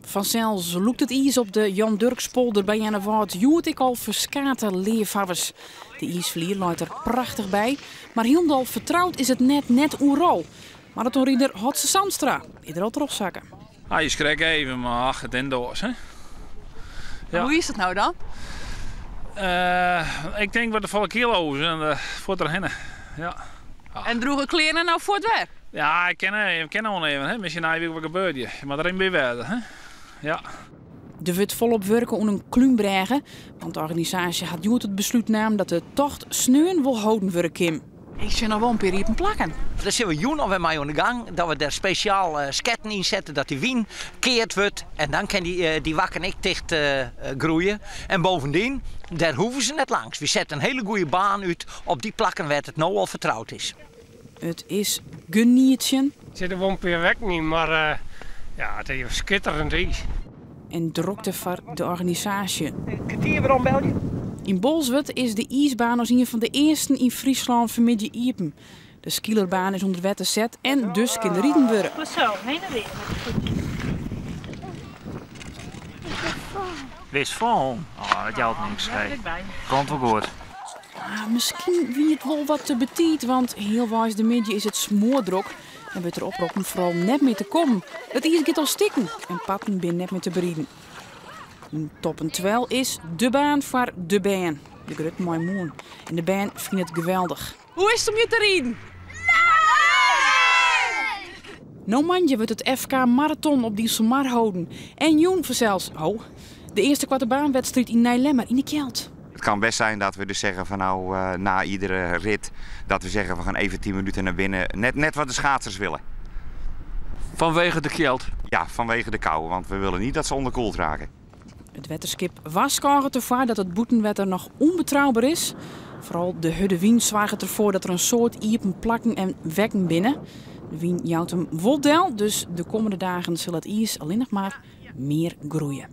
Fansels lûkt it iis op de Jan Durkspolder by Earnewâld hjoed ek al ferskate leafhawwers. De iisflier leit der prachtich by, mar hielendal fertroud is it net net oeral. Maratonrider Hotze Zandstra is der al trochsakke. Ah, je schrik even, mar ach, it indoors, hè. Ja. Hoe is it no dan? Ik tink wat te folle kilo's en fuort derhinne. Ja. En drûge klean no fuort wer? Ja, ik kin, ik kin oan even, hè. Miskien nije wike wat gebeurt hjir. Mar der even by wêze, hè. Ja. Der wurdt folop wurke oan in klúnbrêge, want de organisaasje hat hjoed it beslút naam dat de tocht sneon wol holden wurde kin. Ik sjoch noch wol in pear iepen plakken. Dêr sille we jûn alwer mei oan de gang, dat we der spesjaal sketten yn sette dat dy wyn keard wurdt en dan kin dy wakken ek ticht groeie. En bovendien, dêr hoege se net langs. Wy sette in hiele goede baan út op dy plakken wêr't it no al fertroud is. It is genietsjen. Der sitte wol in pear wekken yn, mar ja, it is skitterend iis. En drokte foar de organisaasje. In kertier werom belje. Yn Bolswert is de iisbaan as ien fan de earsten yn Fryslân fanmiddei iepen. De skeelerbaan is ûnder wetter set en dus kin der riden wurde. Zo, heen en weer met de voetjes. Wist fan? Oh, dat jout niks. Hey. Komt wol goed. Ah, miskien wie it wol wat te betiid, want healweis de middei is it smoardrok en wurdt der oproppen foaral net mear te kommen. It iis giet al stikken en patten binne net mear te beriden. Top en Twel is de baan foar de bern. De grutten mei moarn. En de bern fine it geweldich. Hoe is it om hjir te riden? No moandei wurdt it FK Maraton op de Iselmar holden. En jûn fansels, ho, de earste koartebaanwedstriid yn Nijlemmer yn de kjeld. Het kan best zijn dat we dus zeggen van nou, na iedere rit, dat we zeggen we gaan even 10 minuten naar binnen. Net, net wat de schaatsers willen. Vanwege de kjeld? Ja, vanwege de kou, want we willen niet dat ze onderkoeld raken. It wetterskip warskôget derfoar dat it bûtenwetter noch ûnbetrouber is. Foaral de hurde wyn soarget derfoar dat der in soad iepen plakken en wekken binne. De wyn jout him wol del, dus de kommende dagen sil it iis allinnich mar mear groeie.